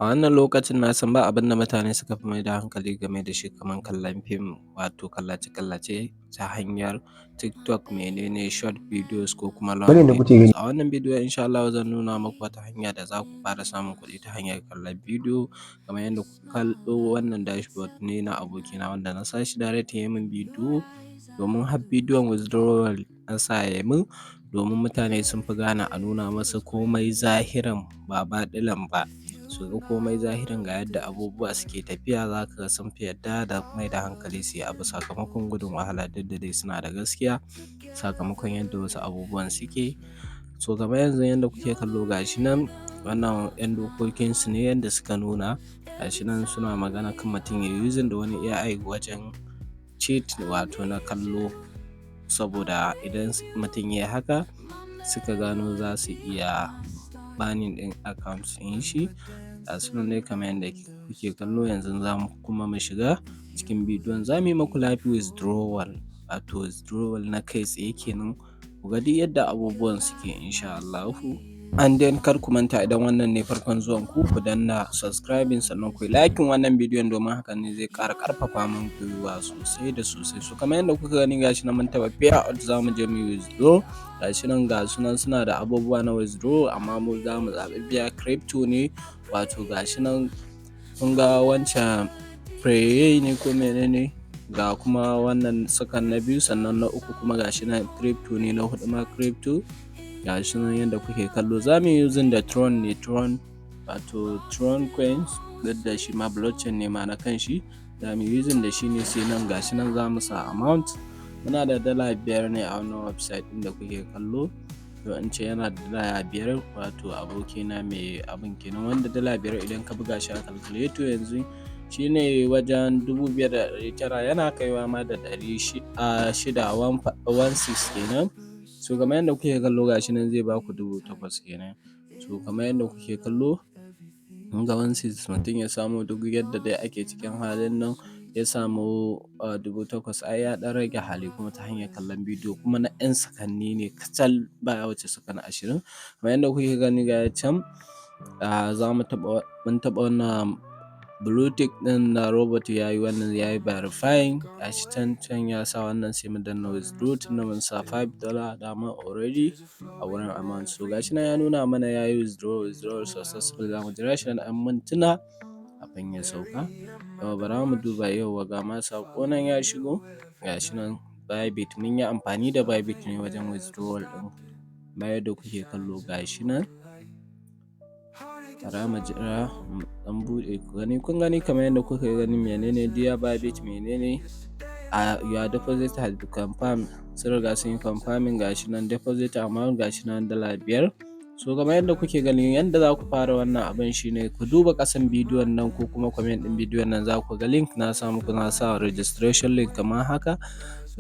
A wannan lokacin na san ba abin da mutane suka fi mai da hankali game da shi kamar kallon fim, wato kallace-kallace ta hanyar TikTok, menene short videos ko kuma long Wannan da kuke videos. gani. A wannan bidiyo, insha Allahu, zan nuna muku wata hanya da za ku fara samun kuɗi ta hanyar kallon bidiyo. Kamar yadda kuka kallo, wannan dashboard ne na abokina wanda na sa shi direct ya yi min bidiyo, domin har bidiyon withdrawal na sa ya yi min, domin mutane sun fi gane a nuna masu komai zahiran ba baɗilan ba. Su ga komai zahiran, ga yadda abubuwa suke tafiya, za ka ga sun fi yadda da mai da hankali su yi abu sakamakon gudun wahala, duk da dai suna da gaskiya sakamakon yadda wasu abubuwan suke. So kamar yanzu yadda kuke kallo, ga shi nan, wannan 'yan dokokinsu ne yadda suka nuna. Ga shi nan suna magana kan mutum ya using da wani AI wajen cheat, wato na kallo, saboda idan mutum ya yi haka suka gano, za su iya banning ɗin account ɗin shi. Ga su nan dai kamar yadda kuke kallo. Yanzu za mu kuma mu shiga cikin bidiyon, za mu yi muku live withdrawal, wato withdrawal na kai tsaye kenan, ku ga duk yadda abubuwan suke, insha Allahu. And then kar ku manta, idan wannan ne farkon zuwan ku, ku danna subscribing, sannan ku yi liking wannan bidiyon, domin hakan ne zai ƙara ƙarfafa min gwiwa sosai da sosai. So kamar yadda kuka gani, gashi nan mun taɓa payout, za mu je mu yi withdraw. Gashi nan, ga su nan suna da abubuwa na withdraw, amma mu za mu zaɓi via crypto ne. Wato gashi nan, kun ga wancan Payeer ne ko menene, ga kuma wannan second na biyu, sannan na uku kuma gashi nan crypto ne, na huɗu ma crypto. Gashi nan yadda kuke kallo, za mu yi using da Tron ne, Tron, wato Tron coins, duk da shi ma blockchain ne ma na kan shi, za mu yi using da shi ne. Sai nan gashi nan za mu sa amount. Muna da $5 ne a wannan website ɗin da kuke kallo. To, in ce yana da $5, wato abokina mai abin kenan, wanda $5 idan ka buga shi a calculator yanzu shine wajen 5,900, yana kaiwa ma da 600, 16 kenan. So kamar yadda kuke kallo, gashi nan zai baku 8,000 kenan. So kamar yadda kuke kallo, kun ga 16 mutum ya samu, duk yadda dai ake cikin halin nan ya samu 8,000, ai ya ɗan rage hali, kuma ta hanyar kallon bidiyo, kuma na 'yan sakanni ne kacal, baya wuce sakan 20. Kamar yadda kuke gani, ga can za mu taɓa, mun taɓa wannan blue tick ɗin na robot, ya yi wannan, ya yi verifying. Gashi can can ya sa wannan, sai mu danna withdraw, tunda mun sa $5 dama already a wurin amount. So gashi nan ya nuna mana ya yi withdraw, withdraw successful. Za mu jira shi na ɗan mintuna kafin ya sauka. Yauwa, bara mu duba. Yauwa, ga ma saƙo nan ya shigo. Gashi nan Bybit, mun yi amfani da Bybit ne wajen withdrawal ɗin, kamar yadda kuke kallo, gashi nan. Bara mu jira mu ɗan buɗe ku gani. Kun gani, kamar yadda kuka gani, menene dear Bybit, menene your deposit has been confirmed. Sun riga sun yi confirming. Gashi nan deposit amount, gashi nan $5. So kamar yadda kuke gani, yadda za ku fara wannan abin shine ku duba ƙasan bidiyon nan ko kuma comment ɗin bidiyon nan, za ku ga link na sa muku, na sa registration link kamar haka.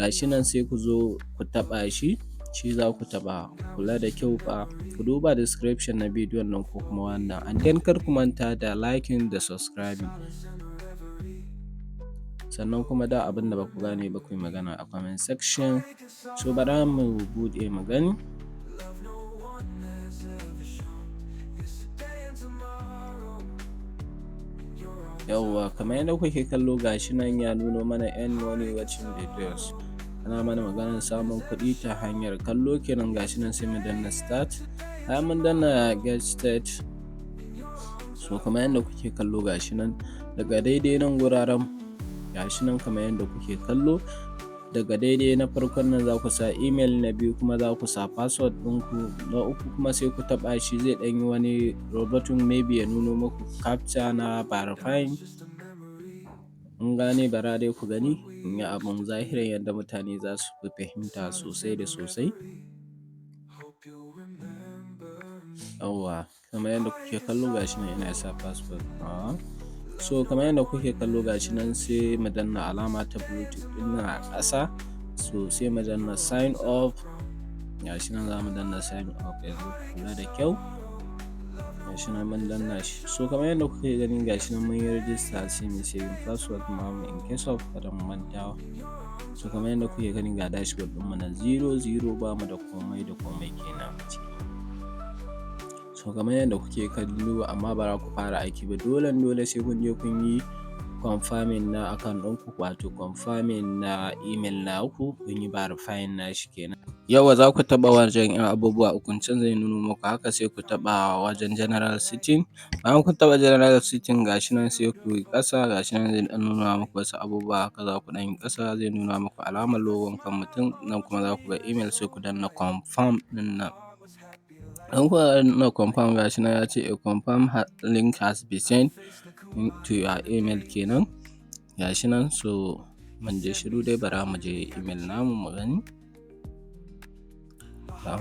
Gashi nan, sai ku zo ku taɓa shi. Shi za ku taɓa, kula da kyau fa, ku duba description na bidiyon nan ko kuma wannan. And then kar ku manta da liking da subscribing, sannan kuma da abin da ba ku gane ba, ku yi magana a comment section. So bara mu buɗe mu gani. Yauwa, kamar yadda kuke kallo, gashi nan ya nuno mana earn money watching videos. Ana mana maganar samun kuɗi ta hanyar kallo kenan. Gashi nan, sai mu danna start. Bayan mun danna get start, so kamar yadda kuke kallo, gashi nan daga daidai nan guraren, gashi nan kamar yadda kuke kallo, daga daidai na farkon nan za ku sa email, na biyu kuma za ku sa password ɗinku, na uku kuma sai ku taɓa shi, zai ɗan yi wani rubutun, maybe ya nuno muku captcha na verifying. Kun gane? Bara dai ku gani in yi abun zahirin yadda mutane za su fi fahimta sosai da sosai. Yawwa, kamar yadda kuke kallo, gashi nan ina sa password nawa. So kamar yadda kuke kallo, gashi nan, sai mu danna alama ta blue tick ɗin nan a ƙasa. So sai mu danna sign up. Gashi nan, za mu danna sign up yanzu. Kula da kyau, gashi nan mun danna shi. So kamar yadda kuke gani, gashi nan mun yi register. Sai mu saving password namu in case of kada mu manta. So kamar yadda kuke gani, ga dashboard ɗinmu na 00, ba mu da komai da komai kenan a ciki. So kamar yadda kuke kallo, amma ba za ku fara aiki ba, dolen dole sai kun je kun yi confirming na account ɗinku, wato confirming na email naku, kun yi verifying nashi kenan. Yawwa, za ku taɓa wajen ‘yan abubuwa ukun can, zai nuno muku haka, sai ku taɓa wajen general setting. Bayan kun taɓa general setting, gashi nan, sai ku yi ƙasa, gashi nan zai ɗan nuna muku wasu abubuwa haka. Za ku ɗan yi ƙasa, zai nuna muku alamar logon kan mutum nan, kuma za ku ga email, sai ku danna confirm ɗin nan. Idan kuka danna confirm, gashi nan ya ce "A confirm link has been sent to your email" kenan. Gashi nan, so mun je shiru dai, bara mu je email namu mu gani. Za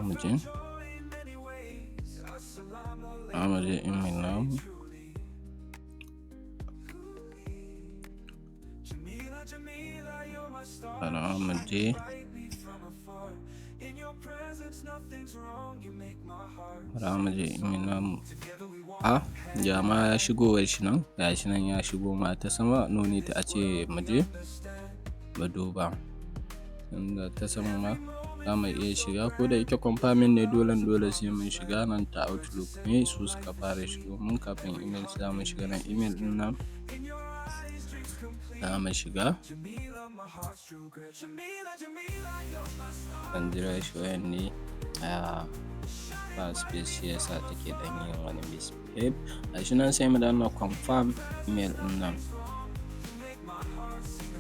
mu je email namu. Bara mu je. Bara mu je email namu. A ga ma shigowar shi nan, gashi nan ya shigo ma ta sama, no need a ce mu je mu duba. Tunda ta sama ma za mu iya shiga, ko da yake confirming ne, dolen dole sai mun shiga nan ta Outlook ne su suka fara shigo mun kafin email. Za mu shiga nan email ɗin nan, za mu shiga. Ɗan jira shi, wayan ne a ba space, shi yasa take ɗan yin wani misbehave. Gashi nan, sai mu danna confirm email ɗin nan.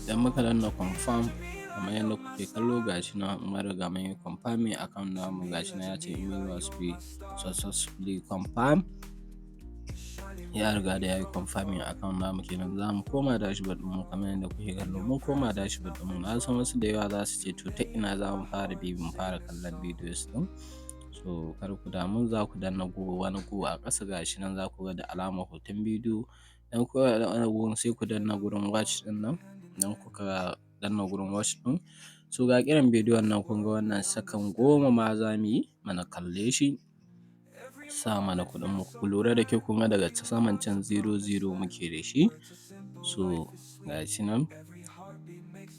Idan muka danna confirm, kamar yadda kuke kallo, gashi nan mun riga mun yi confirming account namu. Gashi nan ya ce "Email was be successfully confirmed". Ya riga da ya yi confirming account namu kenan. Za mu koma dashboard ɗinmu. Kamar yadda kuke kallo, mun koma dashboard ɗinmu. Na san wasu da yawa za su ce, to ta ina za mu fara bi mu fara kallon videos ɗin? So kar ku damu, za ku danna go, wani go a ƙasa, gashi nan za ku ga da alamar hoton bidiyo. Idan kuka danna gurin, sai ku danna gurin watch ɗin nan. Idan kuka danna gurin watch ɗin, so ga ƙiran bidiyon nan, kun ga wannan sakan 10 ma za mu yi mana kalle shi, sa mana kuɗin mu. Ku lura da kyau, kun ga daga saman can 00 muke da shi. So gashi nan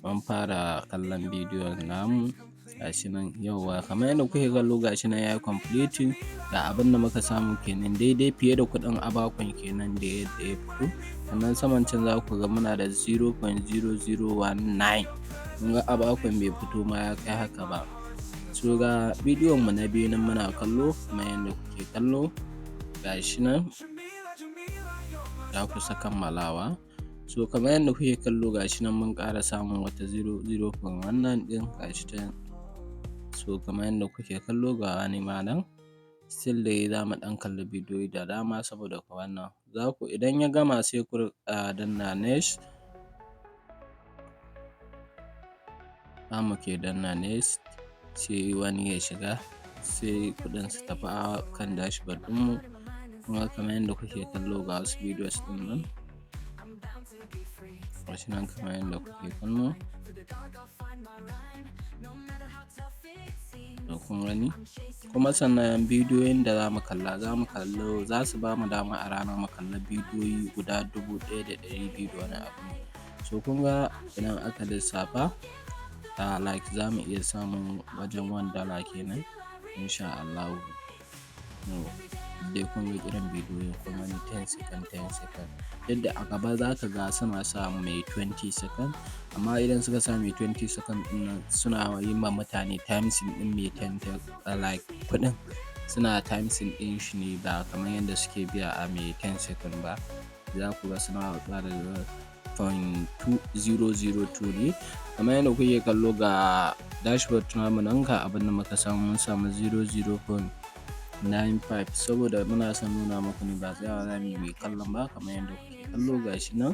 mun fara kallon bidiyon namu, gashi nan. Yauwa, kamar yadda kuke kallo, gashi nan ya yi completing. Ga abin da muka samu kenan, daidai fiye da kuɗin Avacoin kenan da yadda ya fito. Sannan saman can za ku ga muna da 0.0019. Kun ga Avacoin bai fito ma ya kai haka ba. So ga bidiyon mu na biyu nan muna kallo, kamar yadda kuke kallo, gashi nan ya kusa kammalawa. So kamar yadda kuke kallo, gashi nan mun ƙara samun wata 0.0 wannan ɗin, gashi ta. So kamar yadda kuke kallo, ga wani ma nan. Still dai za mu ɗan kalli bidiyoyi da dama saboda wannan za ku idan ya gama, sai ku danna next. Za mu ke danna next, sai wani ya shiga, sai kuɗin su tafi a kan dashboard ɗinmu. Kuma kamar yadda kuke kallo, ga wasu videos ɗin nan, gashi nan kamar yadda kuke kallo. To kun gani, kuma sannan bidiyoyin da za mu kalla, za mu kallo, za su ba mu dama a rana mu kalla bidiyoyi guda 1200 da wani abu. So kun ga idan aka lissafa, like za mu iya samun wajen $1 kenan insha Allahu. Dai kun ga irin bidiyoyin, kun gani, 10 second, 10 second. Yadda a gaba za ka ga suna sa mai 20 second, amma idan suka sa mai 20 second ɗin nan, suna yi ma mutane timesing ɗin mai 10, like kuɗin suna timesing ɗin shi ne, ba kamar yadda suke biya a mai 10 second ba. Za ku ga suna ba da 0.2002 ne. Kamar yadda kuke kallo, ga dashboard namu nan, ga abin da muka samu, mun samu 00.95. Saboda muna son nuna muku ne, ba tsayawa za mu yi kallon ba. Kamar yadda kuke kallo, gashi nan,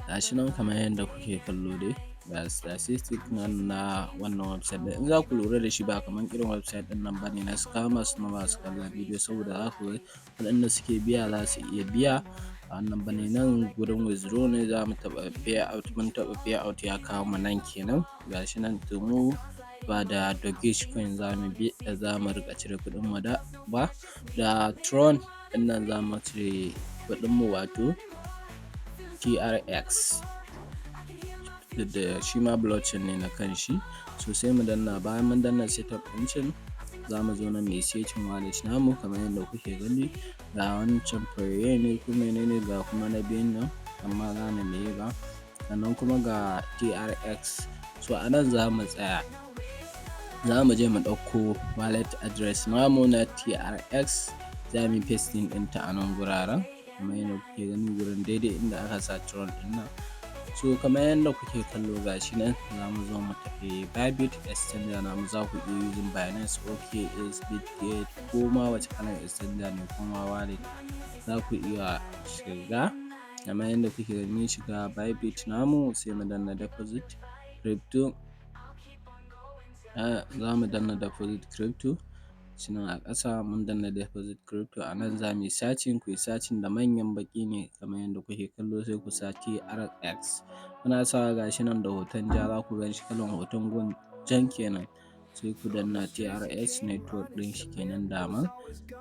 gashi nan, kamar yadda kuke kallo dai, ga statistic nan na wannan website ɗin. In za ku lura da shi, ba kamar irin website ɗin nan bane na scammers, na masu kallon bidiyo, saboda za ku ga kuɗin da suke biya za su iya biya a wannan bane. Nan gurin withdraw ne, za mu taɓa payout. Mun taɓa payout, ya kawo mu nan kenan, gashi nan. To mu ba da Dogecoin za mu bi, za mu riƙa cire kuɗin mu da ba, da Tron ɗin nan za mu cire kuɗin mu, wato TRX, duk da shi ma blockchain ne na kan shi. So sai mu danna, bayan mun danna setup ɗin can, Za mu zo nan mu yi searching wallet namu kamar yadda kuke gani. Ga wancan Payeer ne ko menene, ga kuma na biyun nan, ban ma gane meye ba. Sannan kuma ga TRX. So a nan za mu tsaya. Za mu je mu ɗauko wallet address namu na TRX, za mu yi pasting ɗinta a nan guraren kamar yadda kuke gani, gurin daidai inda aka sa Tron ɗin nan. So kamar yadda kuke kallo, ga shi nan za mu zo mu tafi Bybit exchanger namu. Za ku iya using Binance, OKX, Bitget, ko ma wace kalan exchanger ne ko ma wallet za ku iya shiga. Kamar yadda kuke gani, mun shiga Bybit namu, sai mu danna deposit crypto. Za mu danna deposit crypto, shi nan a ƙasa mun danna deposit crypto. A nan za mu yi searching, ku yi searching da manyan baƙi ne kamar yadda kuke kallo, sai ku sa TRX. Kuna sawa, ga shi nan da hoton ja, za ku gan shi kalan hoton gun jan kenan. Sai ku danna TRX network ɗin shi kenan dama.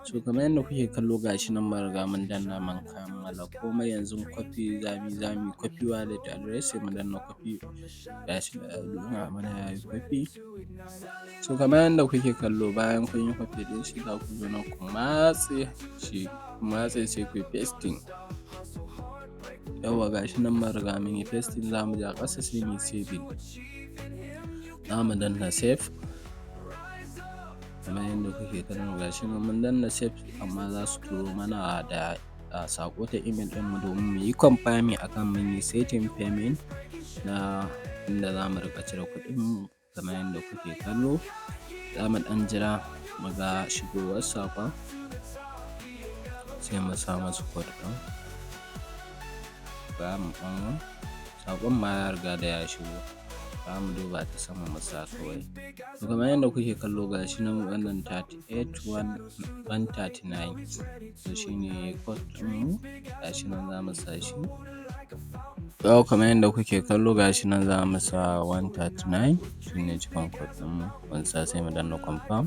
So kamar yadda kuke kallo, ga shi nan mun riga mun danna, mun kammala komai. Yanzu copy za mu yi, za mu yi copy wallet address, sai mu danna copy. Ga shi nan ya nuna mana ya yi copy. So kamar yadda kuke kallo, bayan kun yi copy ɗin shi, za ku zo nan ku matse shi, ku matse, sai ku yi pasting. Yawwa, ga shi nan mun riga mun yi pasting, za mu ja ƙasa sai mu yi saving. Za mu danna save. Kamar yadda kuke kallo, ga shi nan mun danna save, amma za su turo mana da saƙo ta email ɗinmu domin mu yi confirming akan mun yi setting payment na inda za mu riƙa cire kuɗin mu. Kamar yadda kuke kallo, za mu ɗan jira mu ga shigowar saƙon, sai mu sa masu code ɗin. Ba mu ɗan saƙon ma ya riga da ya shigo. Za mu duba ta sama mu sa kawai. To kamar yadda kuke kallo, ga shi nan wannan 38 1 139. To shi ne code ɗinmu, ga shi nan za mu sa shi. Yau kamar yadda kuke kallo, ga shi nan za mu sa 139, shi ne cikon code ɗinmu. Mun sa, sai mu danna confirm.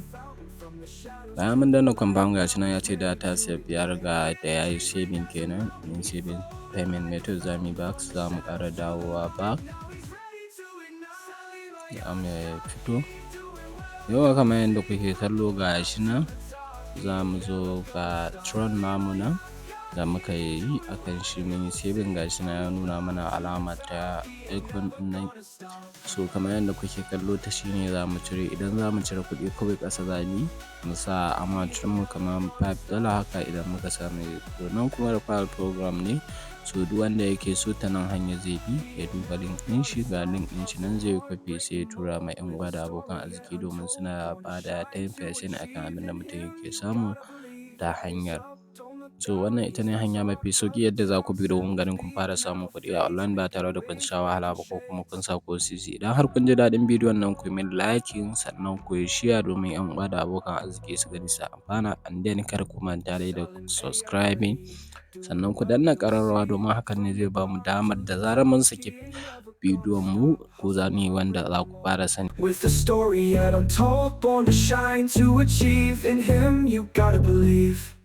Bayan mun danna confirm, ga shi nan ya ce data save, ya riga da ya yi saving kenan. Mun saving payment method, za mu yi back, za mu ƙara dawowa back. Za mu fito. Yauwa, kamar yadda kuke kallo, ga shi nan za mu zo ga Tron namu nan da muka yi akan shi mun yi saving, ga shi nan ya nuna mana alama ta icon ɗin nan. So kamar yadda kuke kallo, ta shi ne za mu cire. Idan za mu cire kuɗi, kawai ƙasa za mu yi, mu sa amount ɗinmu kamar $5 haka, idan muka sa mai. To nan kuma referral program ne. So duk wanda yake so, ta nan hanyar zai bi ya duba link ɗin shi, ga link ɗin shi nan, zai yi copy sai ya tura ma 'yan uwa da abokan arziki domin suna ba da 10% akan abin da mutum yake samu ta hanyar. So wannan ita ne hanya mafi sauƙi yadda za ku bi domin ganin kun fara samun kuɗi a online ba tare da kun sha wahala ba ko kuma kun sa ko sisi. Idan har kun ji daɗin bidiyon nan, ku yi min liking, sannan ku yi share domin 'yan uwa da abokan arziki su gani su amfana. And then kar ku manta dai da subscribing, sannan ku danna ƙararrawa, domin hakan ne zai bamu damar da zarar mun saki bidiyon mu ko za mu yi wanda za ku fara sani. With a story yet untold, born to shine, to achieve. In him, you gotta believe.